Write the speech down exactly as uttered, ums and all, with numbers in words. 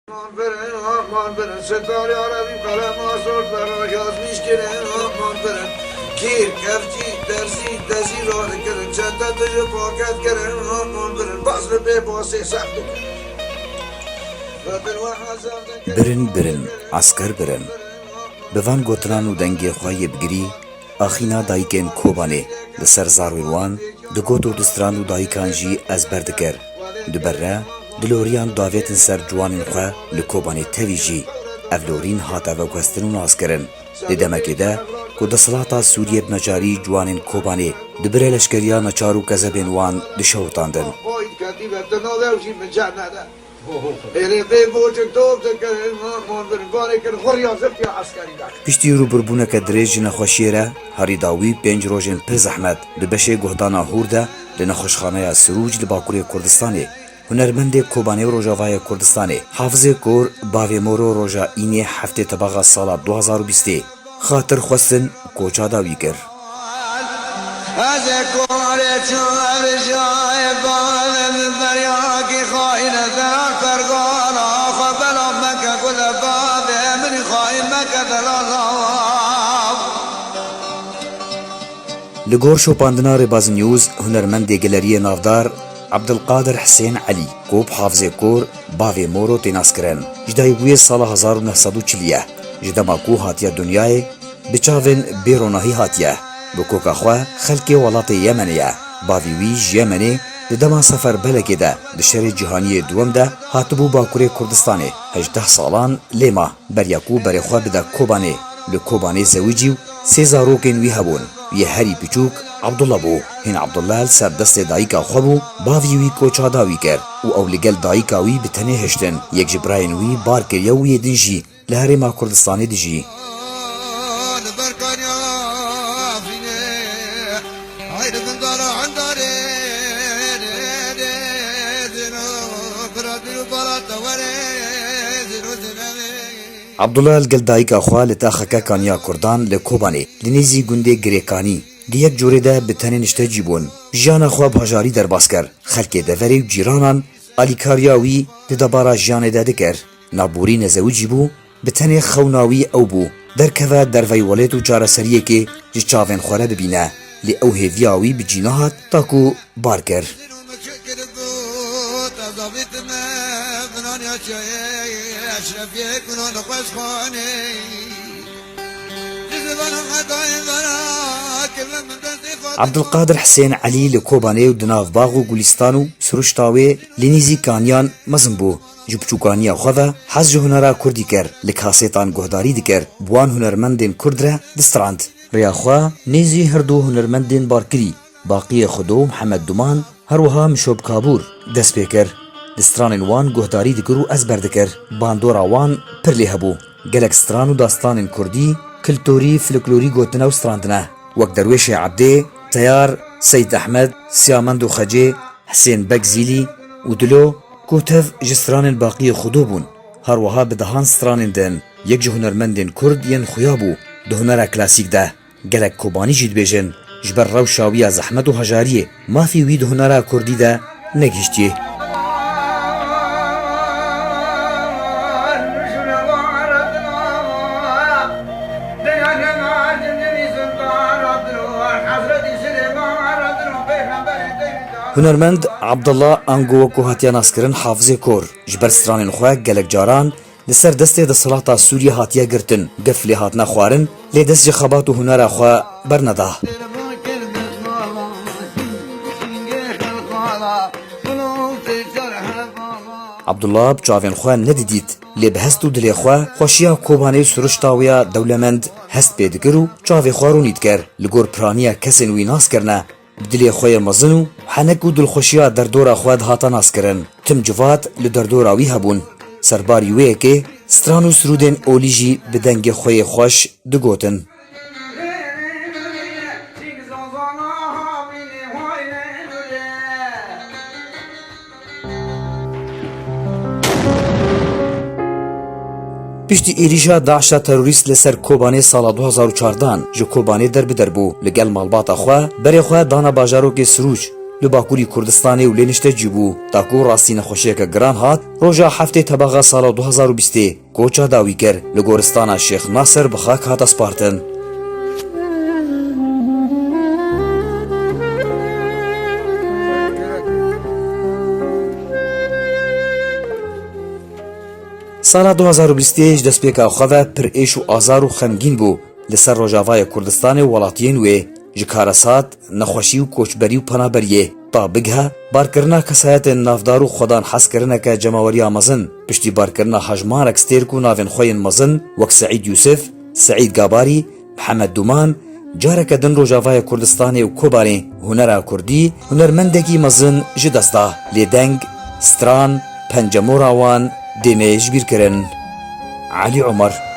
Aman birin, aman birin, sitar ya Rebî, qelema zor berra yazmîş kirin, aman birin. Kîr, kevçî, terzî, tezî radikirin, çete tiji paket kirin, aman birin, bas li bê basê sef dikirin. Birin, birin, esker birin. Bi van gotinan û dengê xwe yê bigirî, axîna dayikên Kobanê li ser zarwên wan digot û distrand û dayikan jî ezber dikir. Di ber re, diloriyan davêtin ser ciwanên xwe li Kobanê tevî jî. Ev lorîn hate veguhestin û naskirin. Di demekê de ku desthilata Sûriyê bi neçarî ciwanên Kobanê dibire leşkeriya neçar û kezebên wan dişewitandin. Êlê vê boçik top dikirin, man birin, vanê kir xurya ziftiya eskerî de. Piştî rûbirbûneke dirêj ji nexweşiyê re, herî dawî pênc rojên pir zehmet di beşê guhdana Hûr de li nexweşxaneya Sirûc li Bakurê Kurdistanê, hunermendê Kobanê û Rojavayê Kurdistanê, Hafizê Kor, Bavê Moro, roja Înê heftê Tebaxa sala du hazar û bîstê, xatir xwestin koça dawî kir. Ez ê korê çûm ricayê bavê min, feryakî xayîne zerar pergala xwe bela meke gule bavê min, xayîn meke delala. Li gor şopandina Rêbaz News, hunermendê geleriyê navdar Abdulkadir Hisên Elî, ku bi Hafizê Kor, Bavê Moro tê naskirin, ji dayikbûyê sala hezar û neh sed û çil ye. Ji dema ku hatiye dinyayê, bi çavên bêronahî hatiye. Bi koka xwe xelkê welatê Yemenê ye. Bavî wî ji Yemenê di dema seferbelekê de di şerê cîhaniyê duwem de hatibû Bakurê Kurdistanê, hejdeh salan lê ma. Beriya ku berê xwe bide Kobanê, li Kobanê zewicî û sê zarokên wî hebûn. Wî herî piçûk Abdullah bû. Hîn Abdullah li ser destê dayika xwe bû, bavî wî koça dawî kir û ew li gel dayika wî bi tenê hiştin. Yek ji birayên wî bar kiriye û yê din jî li Herêma Kurdistanê dijî. Abdullah li gel dayika xwe li taxeke Kaniya Kurdan li Kobanê, li nêzî gundê Girêkanî, di yek corê de bi tenê niştecî bûn. Jiyana xwe bajarî derbas kir. Xelkê deverê û cîranan alîkariya wî di debara jiyanê de dikir. Navborî nezewicî bû, bi tenê xewna wî ew bû, derkeve dervey welêt û çareseriyekê ji çavên xwe re bibîne. Lê ew hêviya wî bi cî nehat, ta ku bar kir. Abdulkadir Hisên Elî li Kobanê û di nav bax û gulîstan û siruşta wê li nîzî kaniyan mezin bû. Ji biçûkaniya xwe ve hez ji hunera kurdî kir, li kasêtan guhdarî dikir, bi wan hunermendên kurd re distrand. Rêya xwe nêzî her du hunermendên barkirî, Baqiyê Xudo û Mihemed Duman, her wiha Mişob Kabûr dest pê kir. Di stranên wan guhdarî dikir û ezber dikir. Bandora wan pir lê hebû. Gelek stran û dastanên kurdî, kiltorî, folklorî gotine û strandine. Wek Derwêşê Ebdê, Teyar, Seyd Ehmed, Siyamend û Xecê, Hisên Beg Zîlî û Dilo, ku tev ji stranên Baqiyê Xudo bûn. Her wiha bi dehan stranên din, yek ji hunermendên kurd yên xuya bû di hunera klasîk de. Gelek Kobanî jî dibêjin, ji ber rewşa wî ya zehmet û hejariyê, mafê wî di hunera kurdî de negihiştiye. Hunermend Abdullah, ango wek ku hatiye naskirin, Hafizê Kor, ji ber stranên xwe gelek caran li ser destê desthilata Sûriyê hatiye girtin, gef lê hatine xwarin, lê dest ji xebat û hunera xwe berneda. Abdullah bi çavên xwe nedidît, lê bi hest û dilê xwe xweşiya Kobanê û siruşta wê ya dewlemend hest pê dikir û çavê xwe rûnî dikir. Li gor piraniya kesên wî nas kirine, bi dilê xwe yê mezin û henek û dilxweşiya derdora xwe dihate naskirin. Tim civat li derdora wî hebûn. Serbarî wê yekê stran û sirûdên olî jî bi dengê xwe yê xweş digotin. Piştî êrîşa DAIŞa terorîst li ser Kobanê sala du hazar û çardan ji Kobanê derbider bû, li gel malbata xwe berê xwe dana bajarokê Sirûc. li Bakurî Kurdistanê û lê niştecî bû. Da ku rastî nexweşiyeke giran hat, roja heftê Tebaxa sala du hezar û bîstê koça dawî kir, li goristana Şêx Nasir bi xak hate spartin. Sala du hezar û bîstê ji destpêka xwe ve pir êş û azar û xemgîn bû li ser Rojavayê Kurdistanê û welatiyên wê, ji karesat, nexweşî û koçberî û penaberiyê. Ta bigihe barkirina kesayetên navdar û xwedan hezkirineke cemaweriya mezin, piştî barkirina hejmarek stêrk û navên xwe yên mezin wek Seîd Yûsif, Seîd Gabarî, Mihemed Dûman, careke din Rojavayê Kurdistanê û Kobanê hunera kurdî hunermendekî mezin ji dest da. Lê deng, stran, pencemora wan dê neyê ji bîr kirin. Elî Omer.